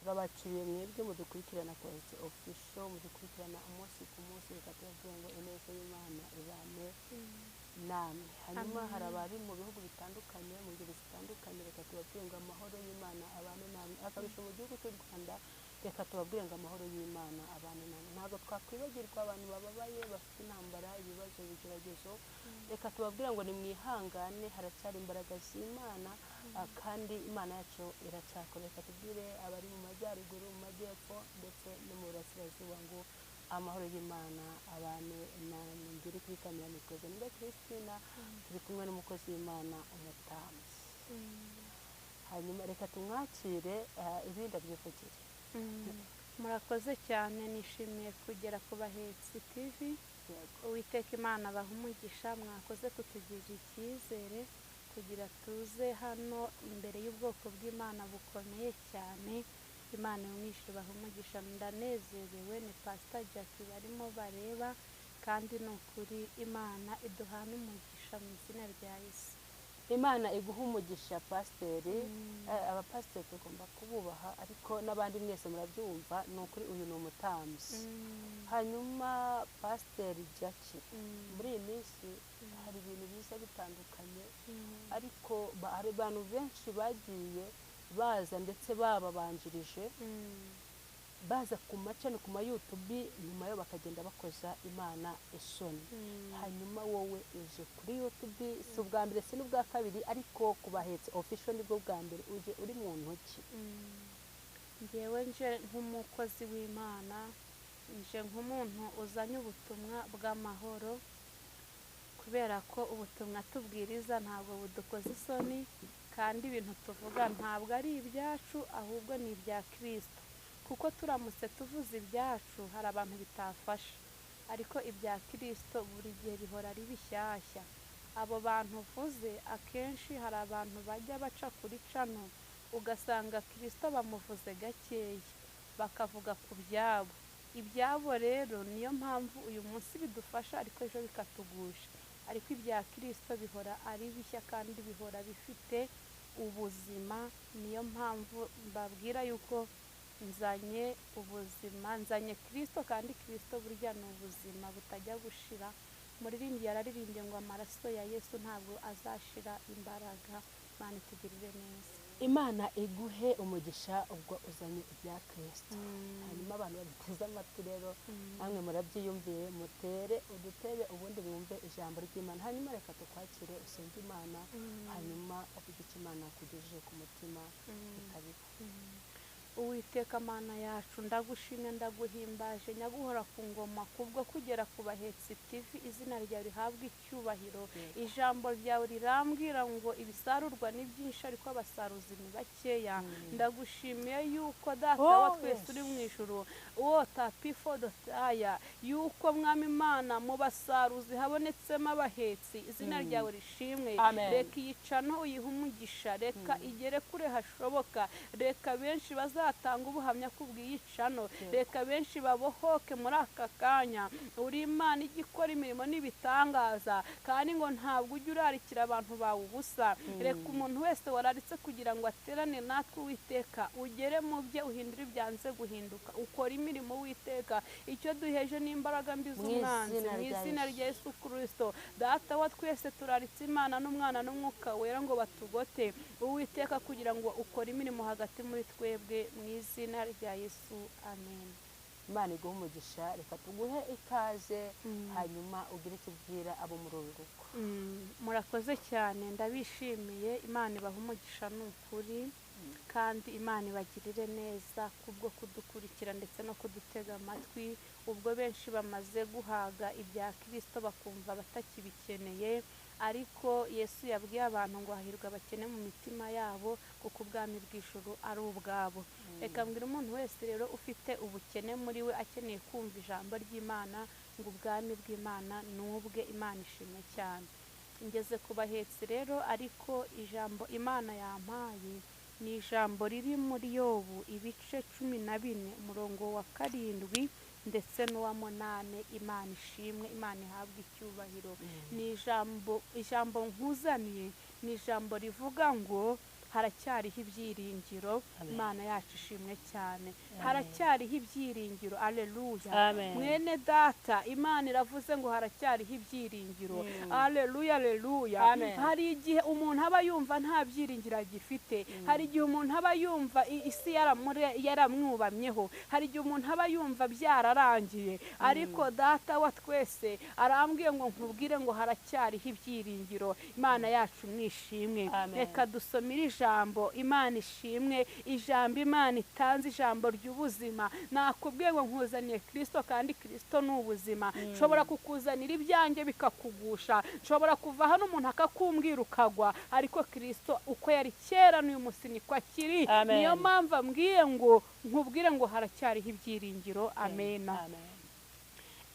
Turabakiriye mwebwe mudukurikirana ku Bahetse Official, mudukurikirana umunsi ku munsi. Reka tubabwire ngo ineza y'Imana ibane namwe. Hanyuma hari abari mu bihugu bitandukanye, mu ngeri zitandukanye, reka tubabwire ngo amahoro y'Imana abane namwe. Akarusho mu gihugu cy'u Rwanda, reka tubabwire ngo amahoro y'Imana abane namwe. Ntabwo twakwibagirwa abantu bababaye, bafite intambara, ibibazo, ibigeragezo. Reka tubabwire ngo nimwihangane, haracyari imbaraga z'Imana, kandi Imana yacu iracyakora. Reka tubwire abari mu majyaruguru, mu majyepfo ndetse no mu burasirazuba ngo amahoro y'Imana abane namwe. Ngiri kuri kamera nitweze niba Christina, turi kumwe n'umukozi w'Imana umutambyi. Hanyuma reka tumwakire, ibindi abyivugire. Murakoze cyane, nishimiye kugera ku Bahetsi TV. Uwiteka Imana abaha umugisha, mwakoze kutugirira icyizere kugira tuze hano imbere y'ubwoko bw'Imana bukomeye cyane. Imana yo baha umugisha, ndanezerewe. Ni Pastor Jackie barimo bareba, kandi ni ukuri Imana iduhana umugisha mu izina rya Yesu. Imana iguha umugisha pasiteri. Abapasiteri tugomba kububaha, ariko n'abandi mwese murabyumva, ni ukuri uyu ni umutambyi. Hanyuma Pasiteri Jackie, muri iyi minsi hari ibintu biza bitandukanye, ariko hari abantu benshi bagiye baza ndetse bababanjirije, baza ku macano, ku ma YouTube, nyuma yo bakagenda bakoza Imana isoni. Hanyuma wowe uje kuri YouTube si ubwa mbere, si n'ubwa kabiri, ariko ku Bahetse Official nibwo bwa mbere uje. Uri mu ntoki? Ngewe nje nk'umukozi w'Imana, nje nk'umuntu uzanye ubutumwa bw'amahoro, kubera ko ubutumwa tubwiriza ntabwo budukoza isoni, kandi ibintu tuvuga ntabwo ari ibyacu, ahubwo ni ibya Kristo. Kuko turamutse tuvuze ibyacu hari abantu bitafasha, ariko ibya Kristo buri gihe bihora ari bishyashya. Abo bantu uvuze, akenshi hari abantu bajya baca kuri cano, ugasanga Kristo bamuvuze gakeya, bakavuga ku byabo. Ibyabo rero niyo mpamvu uyu munsi bidufasha, ariko ejo bikatugusha. Ariko ibya Kristo bihora ari bishya kandi bihora bifite ubuzima. Niyo mpamvu mbabwira yuko nzanye ubuzima, nzanye Kristo, kandi Kristo burya ni ubuzima butajya gushira. Muririmbyi yararirimbye ngo amaraso ya Yesu ntabwo azashira imbaraga. Imana itugirire neza. Imana iguhe umugisha ubwo uzanye ibya Kristo. Hanyuma abantu baduteze amatwi rero, namwe murabyiyumviye, mutere udutebe ubundi mwumve ijambo ry'Imana. Hanyuma reka tukwakire, usenge Imana, hanyuma uvuge icyo Imana yakugejeje ku mutima. Ikabiba. Uwiteka Mana yacu, ndagushimye, ndaguhimbaje, nyaguhora ku ngoma, kubwo kugera ku Bahetsi TV. Izina ryawe rihabwa icyubahiro. Ijambo ryawe rirambwira ngo ibisarurwa ni byinshi, ariko abasaruzi ni bakeya. Ndagushimiye yuko Data wa twese uri mu ijuru, uwo tapifodotaya, yuko Mwami Imana mu basaruzi habonetsemo abahetsi. Izina ryawe rishimwe. Reka iyicano uyihe umugisha, reka igere kure hashoboka, reka benshi bazatanga ubuhamya kubw'iyicano, reka benshi babohoke muri aka kanya. Uri Imana igikora imirimo n'ibitangaza, kandi ngo ntabwo ujya urarikira abantu bawe ubusa. Reka umuntu wese wararitse kugira ngo aterane natwe, Uwiteka, ugere mu bye, uhindure ibyanze guhinduka, ukora imirimo, Uwiteka. Icyo duheje n'imbaraga mbi z'umwanzi mu izina rya Yesu Kristo. Data wa twese, turaritse Imana n'Umwana n'Umwuka Wera ngo batugote, Uwiteka, kugira ngo ukore imirimo hagati muri twebwe, mu izina rya Yesu, amen. Imana iguhe umugisha. Reka tuguhe ikaze, hanyuma ugire icyo ubwira abo muri uru rugo. Murakoze cyane, ndabishimiye. Imana ibaha umugisha ni ukuri, kandi Imana ibagirire neza kubwo kudukurikira ndetse no kudutega amatwi, ubwo benshi bamaze guhaga ibya Kristo bakumva batakibikeneye. Ariko Yesu yabwiye abantu ngo hahirwa abakene mu mitima yabo, kuko ubwami bw'ijuru ari ubwabo. Reka mbwira umuntu wese rero ufite ubukene muri we, akeneye kumva ijambo ry'Imana, ngo ubwami bw'Imana ni ubwe. Imana ishimwe cyane. Ngeze ku Bahetsi rero, ariko ijambo Imana yampaye ni ijambo riri muri Yobu ibice 14, umurongo wa 7 ndetse n'uwa 8. Imana ishimwe, Imana ihabwe icyubahiro. Ni ijambo nkuzaniye, ni ijambo rivuga ngo Haracyariho ibyiringiro. Imana yacu ishimwe cyane. Haracyariho ibyiringiro. Aleluya. Mwene data, Imana iravuze ngo haracyariho ibyiringiro. Aleluya, aleluya. Hari igihe umuntu aba yumva nta byiringiro agifite. Hari igihe umuntu aba yumva isi yaramwubamyeho. Hari igihe umuntu aba yumva byararangiye. Ariko data wa twese arambwiye ngo nkubwire ngo haracyariho ibyiringiro. Imana yacu mwishimwe. Reka dusomire ijambo. Imana ishimwe. Ijambo Imana itanze, ijambo ry'ubuzima. Nakubwiye ngo nkuzaniye Kristo, kandi Kristo ni ubuzima. Nshobora kukuzanira ibyanjye bikakugusha, nshobora kuva hano umuntu akakumbwira ukagwa, ariko Kristo uko yari kera n'uyu munsi niko akiri. Niyo mpamvu ambwiye ngo nkubwire ngo haracyariho ibyiringiro. Amena.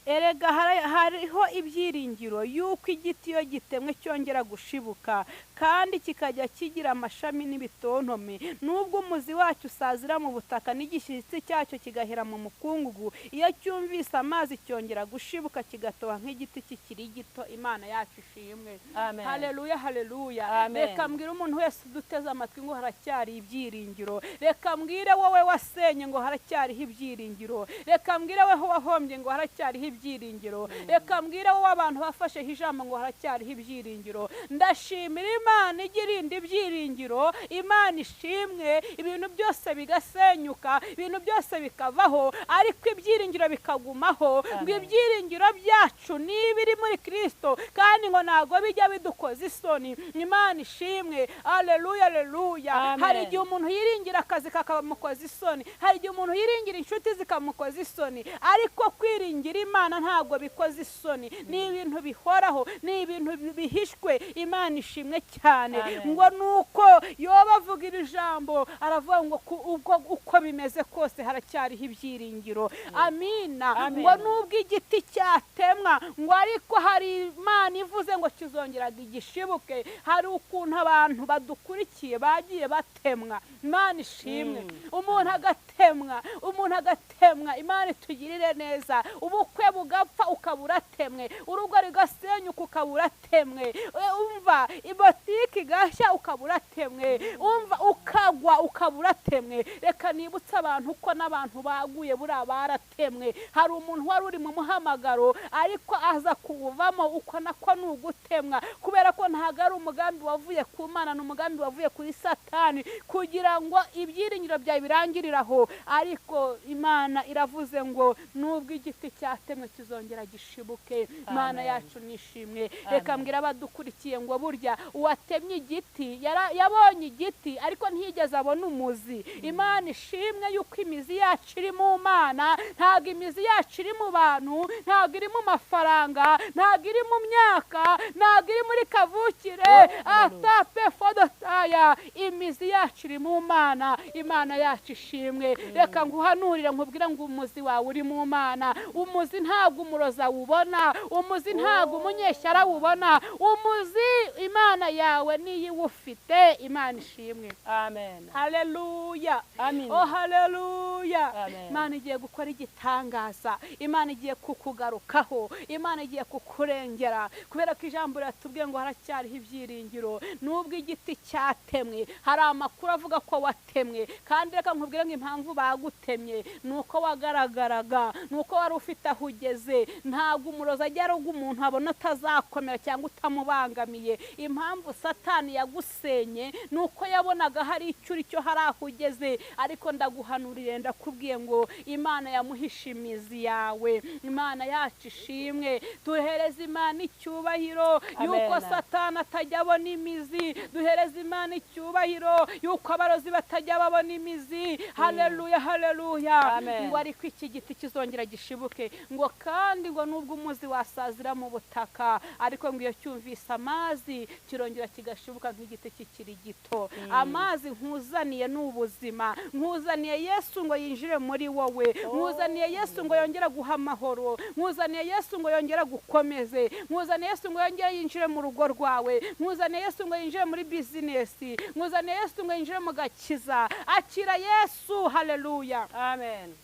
Erega hariho ibyiringiro yuko igiti iyo gitemwe cyongera gushibuka, kandi kikajya kigira amashami n'ibitontome. Nubwo umuzi wacyo usazira mu butaka n'igishyitsi cyacyo kigahera mu mukungugu, iyo cyumvise amazi cyongera gushibuka kigatoha nk'igiti kikiri gito. Imana yacu ishimwe. Haleluya, haleluya. Reka mbwire umuntu wese uduteze amatwi ngo haracyari ibyiringiro. Reka mbwire wowe wasenye ngo haracyariho ibyiringiro. Reka mbwire wowe wahombye ngo haracyariho ibyiringiro. Reka mbwire wowe abantu bafashe ijambo ngo haracyariho ibyiringiro. Ndashimira Imana igirinda ibyiringiro. Imana ishimwe. Ibintu byose bigasenyuka, ibintu byose bikavaho, ariko ibyiringiro bikagumaho. Ngo ibyiringiro byacu nibiri muri Kristo, kandi ngo ntago bijya bidukoza isoni. Imana ishimwe. Haleluya, haleluya. Hari igihe umuntu yiringira akazi kakamukoza isoni, hari igihe umuntu yiringira inshuti zikamukoza isoni, ariko kwiringira Imana ntabwo bikoza isoni. Ni ibintu bihoraho, ni ibintu bihishwe. Imana ishimwe cyane. Ngo nuko Yoba avuga iri jambo, aravuga ngo ubwo uko bimeze kose haracyariho ibyiringiro. Amina. Ngo nubwo igiti cyatemwa, ngo ariko hari Imana ivuze ngo kizongera igishibuke. Hari ukuntu abantu badukurikiye bagiye batemwa. Imana ishimwe. Umuntu agatemwa, umuntu agatemwa. Imana itugirire neza. Ubukwe bugapfa ukabura temwe, urugo rugasenyuka ukabura temwe, umva ibotiki igashya ukabura temwe, umva ukagwa ukabura temwe. Reka nibutse abantu ko n'abantu baguye buriya baratemwe. Hari umuntu wari uri mu muhamagaro ariko aza kuwuvamo, uko nako ni ugutemwa, kubera ko ntago ari umugambi wavuye ku Mana, ni umugambi wavuye kuri Satani kugira ngo ibyiringiro byawe birangiriraho. Ariko Imana iravuze ngo nubwo igiti cyatemwe kizongera gishibuke. Imana yacu nishimwe. Reka mbwira abadukurikiye ngo burya uwatemye igiti yabonye igiti ariko ntiyigeze abona umuzi. Imana ishimwe yuko imizi yacu iri mu Mana, ntabwo imizi yacu iri mu bantu, ntabwo iri mu mafaranga, ntabwo iri mu myaka, ntabwo iri muri kavukire. Atape fodotaya. Imizi yacu iri mu Mana. Imana yacu ishimwe. Reka nguhanurire nkubwire ngo umuzi wawe uri mu Mana. Umuzi ntabwo umuroza wubona, umuzi ntabwo umunyeshyara wubona, umuzi Imana yawe niyi ufite. Imana ishimwe. Amen. Haleluya. Amen. Oh haleluya. Imana igiye gukora igitangaza. Imana igiye kukugarukaho. Imana igiye kukurengera, kubera ko ijambo riratubwiye ngo haracyariho ibyiringiro. Nubwo igiti cyatemwe, hari amakuru avuga ko watemwe, kandi reka nkubwire ngo impamvu bagutemye nuko wagaragaraga, nuko wari ufite aho ugeze. Ntabwo umurozi ajya aroga umuntu abona atazakomera cyangwa utamubangamiye. Impamvu Satani yagusenye nuko yabonaga hari icyo uri cyo, hari aho ugeze. Ariko ndaguhanurire, ndakubwiye ngo Imana yamuhishe imizi yawe. Imana yacu ishimwe. Duhereze Imana icyubahiro yuko Satani atajya abona imizi. Duhereze Imana icyubahiro yuko abarozi batajya babona imizi. Haleluya, haleluya. Ngo ariko iki giti kizongera gishibuke. Ngo kandi ngo nubwo umuzi wasazira mu butaka, ariko ngo iyo cyumvise amazi kirongera kigashibuka nk'igiti kikiri gito. Amazi nkuzaniye ni ubuzima. Nkuzaniye Yesu ngo yinjire muri wowe. Nkuzaniye Yesu ngo yongere guha amahoro. Nkuzaniye Yesu ngo yongere gukomeze. Nkuzaniye Yesu ngo yongere yinjire mu rugo rwawe. Nkuzaniye Yesu ngo yinjire muri bizinesi. Nkuzaniye Yesu ngo yinjire mu gakiza. Akira Yesu. Haleluya. Amen.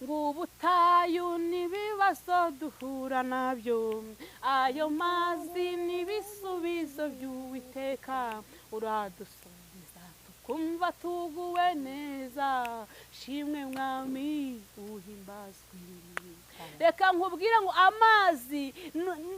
Ngo ubutayu n'ibibazo duhura nabyo, ayo mazi n'ibisubizo by'Uwiteka, uradusubiza Tukumva tuguwe neza, shimwe mwami uhimbazwe. Reka nkubwire ngo amazi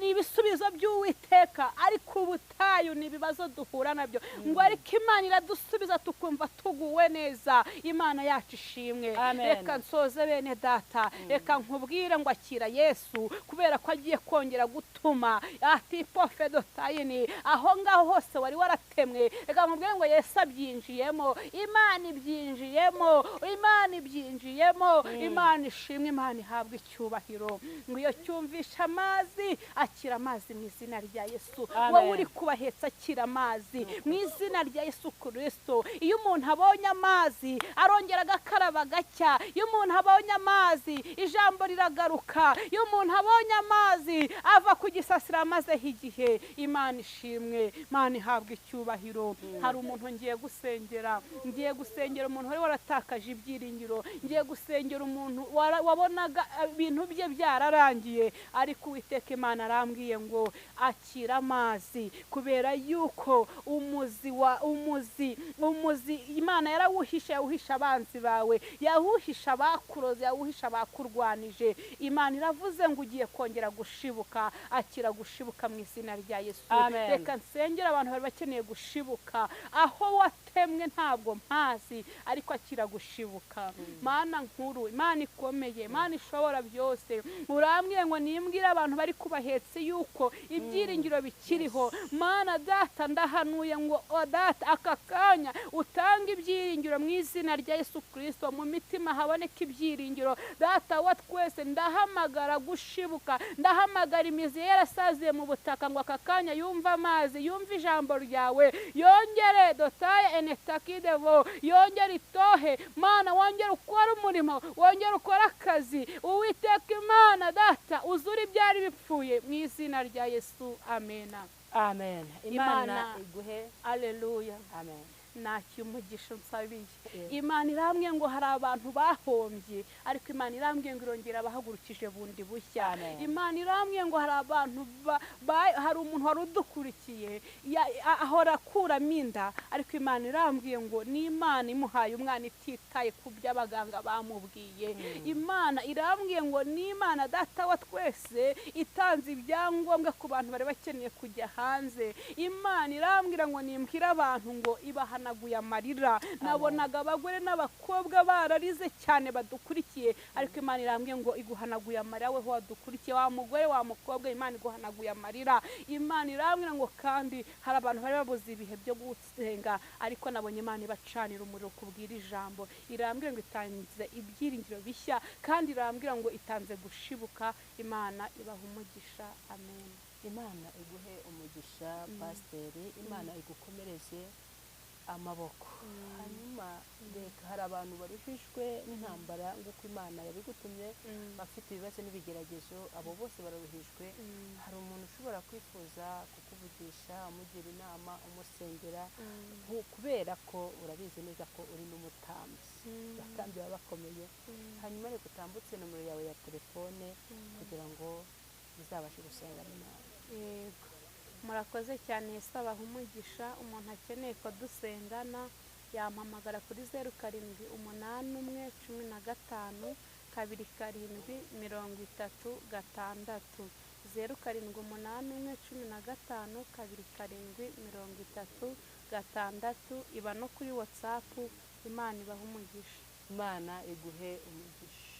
ni ibisubizo by'Uwiteka, ariko ubutayu ni ibibazo duhura nabyo. Ngo ariko Imana iradusubiza tukumva tuguwe neza. Imana yacu ishimwe. Reka nsoze bene data, reka nkubwire ngo akira Yesu, kubera ko agiye kongera gutuma atipofe dotayini aho ngaho hose wari waratemwe. Reka nkubwire ngo Yesu abyinjiyemo, Imana ibyinjiyemo, Imana ibyinjiyemo. Imana ishimwe, Imana ihabwe icyubahiro. Ngo iyo cyumvisha amazi, akira amazi mu izina rya Yesu. Wowe uri kubahetsa, akira amazi mu izina rya Yesu Kristo. Iyo umuntu abonye amazi arongera agakaraba gacya. Iyo umuntu abonye amazi ijambo riragaruka. Iyo umuntu abonye amazi ava ku gisasira amazeho igihe. Imana ishimwe, Imana ihabwe icyubahiro. Hari umuntu ngiye gusengera, ngiye gusengera umuntu wari waratakaje ibyiringiro, ngiye gusengera umuntu wabonaga ibintu bye byararangiye, ariko Uwiteka Imana arambwiye ngo akira amazi, kubera yuko umuzi wa umuzi umuzi Imana yarawuhisha, yawuhisha abanzi bawe, yawuhisha abakuroze, yawuhisha abakurwanije. Imana iravuze ngo ugiye kongera gushibuka. Akira gushibuka mu izina rya Yesu. Reka nsengera abantu bari bakeneye gushibuka, aho watemwe ntabwo mpazi, ariko akira gushibuka. Mana nkuru, Imana ikomeye, Imana ishobora byose, urambwiye ngo nimbwire abantu bari kubahetse yuko ibyiringiro bikiriho. Mana data, ndahanuye ngo o data, aka kanya utanga ibyiringiro mu izina rya Yesu Kristo, mu mitima haboneka ibyiringiro. Data wa twese, ndahamagara gushibuka, ndahamagara imizi yarasaziye mu butaka ngo aka kanya yumva amazi, yumva ijambo ryawe, yongere dotaye enetakidevo, yongere itohe. Mana wongere ukora umurimo, wongere ukora akazi. Uwiteka Imana data, uzuri ibyari bipfuye mu izina rya Yesu. Amena. Amen. Imana iguhe. Haleluya. Amen. Nacyo umugisha nsabiye. Imana irambwiye ngo hari abantu bahombye, ariko Imana irambwiye ngo irongera abahagurukije bundi bushya. Imana irambwiye ngo hari abantu hari umuntu wari udukurikiye ahora akuramo inda, ariko Imana irambwiye ngo ni Imana imuhaye umwana ititaye ku byo abaganga bamubwiye. Imana irambwiye ngo ni Imana data wa twese itanze ibyangombwa ku bantu bari bakeneye kujya hanze. Imana irambwira ngo nimbwire abantu ngo ibaha naguye amarira. Nabonaga abagore n'abakobwa bararize cyane badukurikiye, ariko Imana irambwiye ngo iguhanaguye amarira. Weho wadukurikiye, wa mugore wa mukobwa, Imana iguhanaguye amarira. Imana irambwira ngo kandi hari abantu bari babuze ibihe byo gusenga, ariko nabonye Imana ibacanira umuriro kubwira ijambo. Irambwira ngo itanze ibyiringiro bishya, kandi irambwira ngo itanze gushibuka. Imana ibaha umugisha. Amen. Imana iguhe umugisha pasiteri, Imana igukomereze amaboko. Hanyuma reka hari abantu baruhijwe n'intambara nguko Imana yabigutumye, bafite ibibazo n'ibigeragezo, abo bose bararuhijwe. Hari umuntu ushobora kwifuza kukuvugisha, umugira inama, umusengera, kubera ko urabizi neza ko uri n'umutambyi. Abatambyi baba bakomeye. Hanyuma reka utambutse nomero yawe ya telefone kugira ngo uzabashe gusenga Imana. Yego. Murakoze cyane. Yesu abaha umugisha. Umuntu akeneye ko dusengana yampamagara kuri 0 7 8 1 15 2 7 36 0 7 8 1 15 2 7 36. Iba no kuri WhatsApp. Imana ibaha umugisha. Imana iguhe umugisha.